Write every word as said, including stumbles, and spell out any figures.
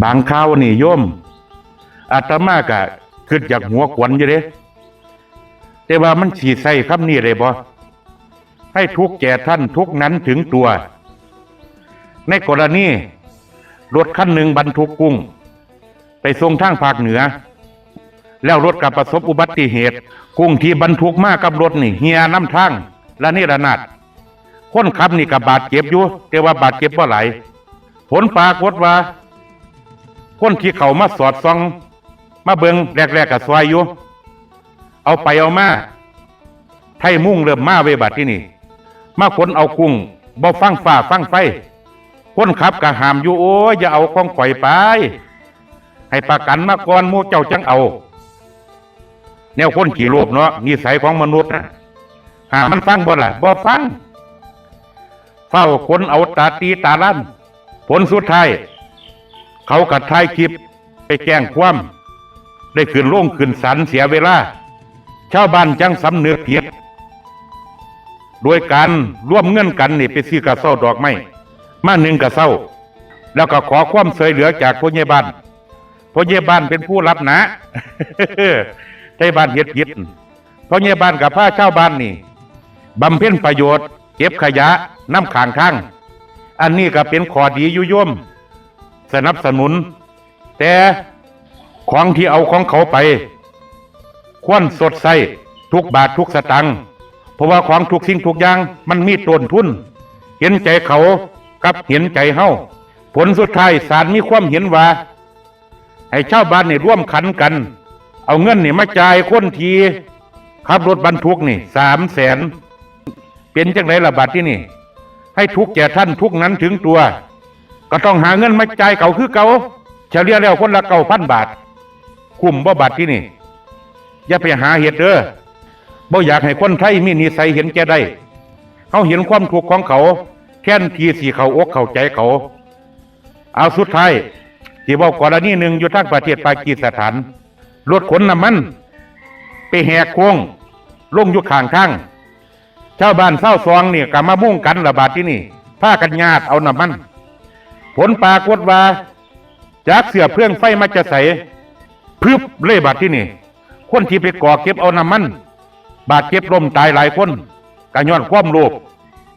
บางคราวนี่โยม อาตมาก็คิดอยากหัวขวัญอยู่เด้ แต่ว่ามันสิใช้คำนี้ได้บ่ ให้ทุกข์แก่ท่านทุกข์นั้นถึงตัว ในกรณีรถคันหนึ่งบรรทุกกุ้ง ไปส่งทางภาคเหนือ แล้วรถก็ประสบอุบัติเหตุ กุ้งที่บรรทุกมากับรถนี่เหี่ยนำทางระเนระนาด คนขับนี่ก็บาดเจ็บอยู่ แต่ว่าบาดเจ็บบ่หลาย ผลปรากฏว่า คนที่เข้ามาสอดส่อง มาเบิ่งแรกๆก็ซอยอยู่ เอาไปเอามา ไทยมุ่งเริ่มมาเว้ยบัดที่นี่ มาขนเอากุ้งบ่ฟังฟ้าฟังไฟ คนขับก็ห้ามอยู่ โอ้ย อย่าเอาของข่อยไป ให้ประกันมาก่อนหมู่เจ้าจังเอา แนวคนขี้โลภเนาะ นิสัยของมนุษย์นะ ห้ามมันฟังบ่ล่ะ บ่ฟัง เฝ้าขนเอาตาตีตาลั่น ผลสุดท้าย เขาก็ถ่ายคลิปไปแจ้งความ ได้ขึ้นโรงขึ้นศาลเสียเวลา ชาวบ้านจังสำนึกผิด โดยการร่วมเงินกันนี่ไปซื้อกระเซ้าดอกไม้ มาหนึ่งกระเซ้า แล้วก็ขอความช่วยเหลือจากผู้ใหญ่บ้าน ผู้ใหญ่บ้านเป็นผู้รับหนา ไทบ้านเฮ็ดผิด ผู้ใหญ่บ้านก็พาชาวบ้านนี่บำเพ็ญประโยชน์ เก็บขยะนำข้างทาง อันนี้ก็เป็นข้อดีอยู่โยม สนับสนุน แต่ของที่เอาของเขาไป ควรชดใช้ทุกบาททุกสตางค์ เพราะว่าของทุกสิ่งทุกอย่างมันมีต้นทุน เห็นใจเขากับเห็นใจเฮา ผลสุดท้ายศาลมีความเห็นว่า ให้ชาวบ้านนี่ร่วมขันกัน เอาเงินนี่มาจ่ายคนที่ขับรถบรรทุกนี่สามแสน เป็นจังไดล่ะบัดที่นี่ ให้ทุกข์แก่ท่านทุกข์นั้นถึงตัว ก็ต้องหาเงินมาจ่ายเขาคือเก่า เฉลี่ยแล้วคนละเก้าพันบาท คุ้มบ่บัดที่นี่ อย่าไปหาเฮ็ดเด้อ บ่อยากให้คนไทยมีนิสัยเห็นแก่ได้ เฮาเห็นความทุกข์ของเขา แทนที่สิเข้าอกเข้าใจเขา เอาสุดท้าย สิเว้ากรณีหนึ่งอยู่ทางประเทศปากีสถาน รถขนน้ำมัน ไปแหกโค้ง ลงอยู่ข้างทาง ชาวบ้านชาวซองนี่ก็มามุ่งกันละบาดที่นี่ พากันยาดเอาน้ำมัน ผลปรากฏว่า จากเสื้อเพื่องไฟมาจะใส พึบเลยบาดที่นี่ คนที่ไปก่อเก็บเอาน้ำมัน บาดเจ็บล้มตายหลายคน ก็ย้อนความโลภ